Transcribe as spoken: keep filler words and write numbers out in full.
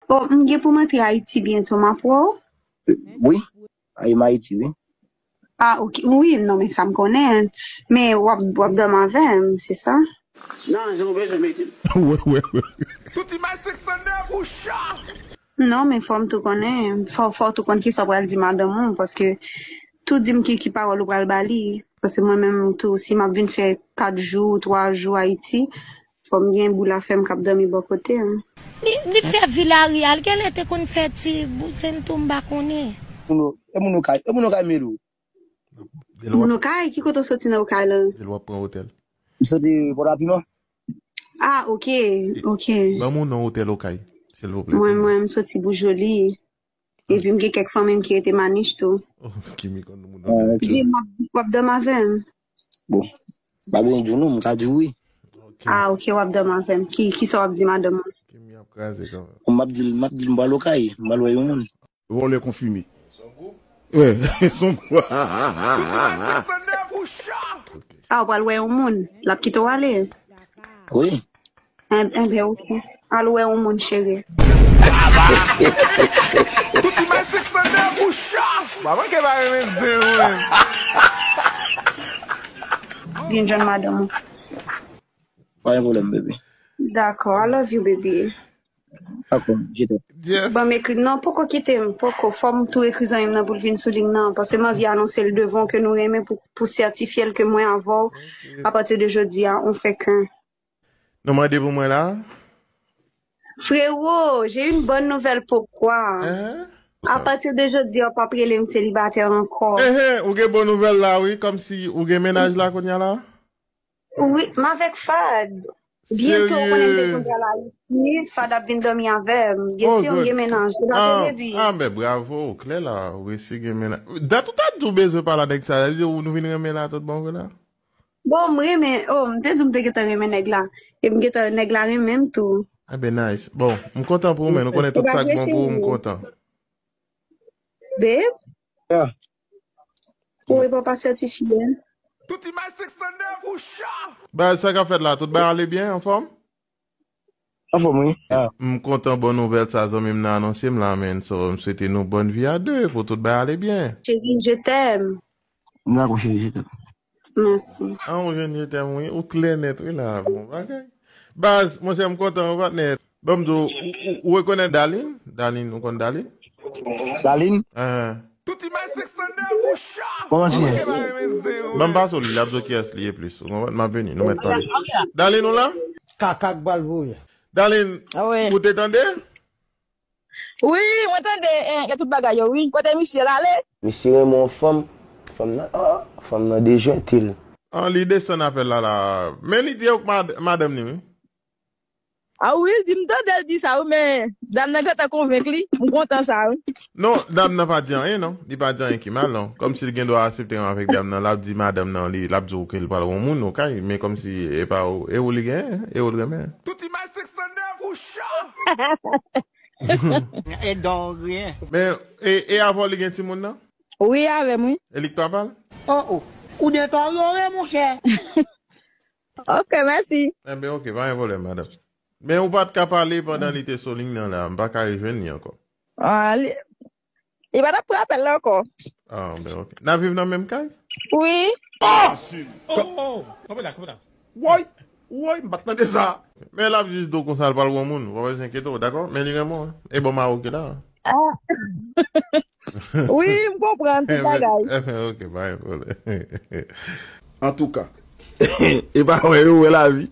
Bon, m gen pou m antre Ayiti byento, m ap wè w. Wi, a e m Ayiti, wi. Ah, ok. Wi, non, men sa m konnen. Men w ap, w ap dòmi avè m, se sa? Non, jan w bezwen mete l. Wè, wè, wè. Tout imaj sèks san nèf ou cha! Non, men fò m tou konnen. Fò, fò w tou konn kisa w pral di madanm ou, paske tou di m ki, ki pawòl ou pral ba li. Paske mwen menm tou, si m ap vin fè kat jou, twa jou Ayiti, fò m gen boul afè m k ap dòmi bò kote m. Li, li fè Villarreal, genlè te konn fè ti bouzen tou, m pa konnen. Moun, e moun Okay, e moun Okay Melo. Moun Okay, ki kote w soti nan Okay lan? Dèlwa pran otèl. M soti Pòtapiman. Ah, ok, ok. Ban m yon non otèl Okay, silvouplè. Mwen, mwen, m soti Boujoli. Epi m gen kèk fanmi m ki rete Manich tou. Oh, Kimi konn moun Ah, nan. ok. Di m w ap, w ap dòmi avè m. Bon. M pa bezwen di w non, m ka di w wi. Ok. Ah, ok, w ap dòmi avè m. Ki, kisa w ap di madanm ou? Kimi ap kraze kanmenm. Bon, m ap di l, m ap di l m pral Okay, m pral wè yon moun. Vòlè konfime. Wè, son gwo. Tout imaj sèks san nèf ou cha! Ah, w pral wè yon moun. L ap kite w ale. Wi. Enben, ok. Al wè yon moun, cheri. Tout imaj sèks san nèf ou cha! Mwen ke pa renmen zen mwen. Vin jwenn madanm ou. Pa gen pwoblèm, bebe. Dakò, I love you, baby. Dakò, je t'aime. Jeff. Ban m ekri, non, poko kite m, poko. Fò m tou ekri zanmi m nan pou l vin sou liy nan, paske m anvi anonse l devan w ke nou renmen pou, pou sètifye l ke mwen avè w, apati de jodi a, on fait qu'un. Nou mande pou mwen la? Frérot, j'ai une bonne nouvelle pour toi. Hein? Apati de jodi a, w p ap rele m selibatè ankò. Ehe, ou gen bon nouvèl la, wi, kòmsi ou gen mennaj la kounye a la? Wi, m avèk Fad. Byento, ou konnen m te Serye? konn pral Ayiti, Fad ap vin dòmi avè m. Byen Oh, si, m good. gen mennaj. Ou pa Ah, tande, baby? Ah, ben bravo, ou klè la, ou resi gen mennaj. Dat ou ta di w bezwen pale avèk sa, sa vle di ou nou vin renmen la tout bon vre la? Bon, m renmen, oh, m te di w m te gentan renmen nèg la. E m gentan, nèg la renmen m tou. Ah ben nice. Bon, m kontan pou ou, men nou konnen tout sa k bon pou ou, m kontan. Babe? Yeah. Ou e papa sètifye. Tout imaj sèks san nèf ou cha! Baz, sa k ap fèt la, tout bagay ale byen, anfòm? Anfòm, wi. Yeah. M kontan bon nouvèl sa zanmi m nan anonse m la, men. So, m swete nou bòn vi a de, pou tout bagay ale byen. Cheri, je t'aime. M dakò, cheri, je t'aime. Mèsi. Ah, ou jwenn je t'aime, wi. Ou klè nèt, wi, la. Bon bagay. Baz, monchè, m kontan, wi, patnè. Bon, m di w, ou, ou, ou rekonèt Darline? Darline, ou konn Darline? Darline? Ah. Tout imaj sèks san nèf ou cha! Kòman se ye? Mwen ke pa renmen zen mwen. Ban m pase w li, l ap di w kiyès li ye plis. Ou konprann? M ap vini, nou mèt pale. Darline, ou la? Kaka k bal voye. Darline, Ah wi. Ou te tande? Wi, mwen tande, eh, gen tout bagay yo, wi. Kote misye l ale? Misye renmen yon fanm, fanm nan, oh, fanm nan dejwentil. Ah, li desann apèl la la. Men li di yo k mad-, madanm ni, wi. Ah wi, li di m tande l di sa, wi, men dam nan gentan konvenk li. M kontan sa, wi. Non, dam nan pa di anyen, non. Li pa di anyen ki mal, non. Kòmsi li gen dwa aksepte anyen avèk dam nan, l ap di madanm nan, li, l ap di w ke l pral wè yon moun, okay, men kòmsi e pa ou, e ou li gen, e ou l renmen. Tout imaj sèks san nèf ou cha! E dò griyen. Men, e, e avè w li gen timoun nan? Wi, avè m, wi. E li k papa l? Oh, oh. Ou deteryore, monchè. Ok, mèsi. Enben, ok, pa gen pwoblèm, madanm. Men ou pa t ka pale pandan li te sou liy nan la, m pa ka rejwenn li ankò. Ah, li, li pa t ap pran apèl la ankò. Ah, ben, ok. N ap viv nan menm kay? Wi. Oh, oh, kanpe la, kanpe la. Woy, woy, m pa t tande sa. Men l ap jis di w konsa l pral wè yon moun, ou pa bezwen enkyete w, dakò? Men li renmen w, e bò mawoke la. Ah. Wi, m konprann tout bagay. Enben, ok, pa gen pwoblèm. Antouka, e pa wè yo wè lavi.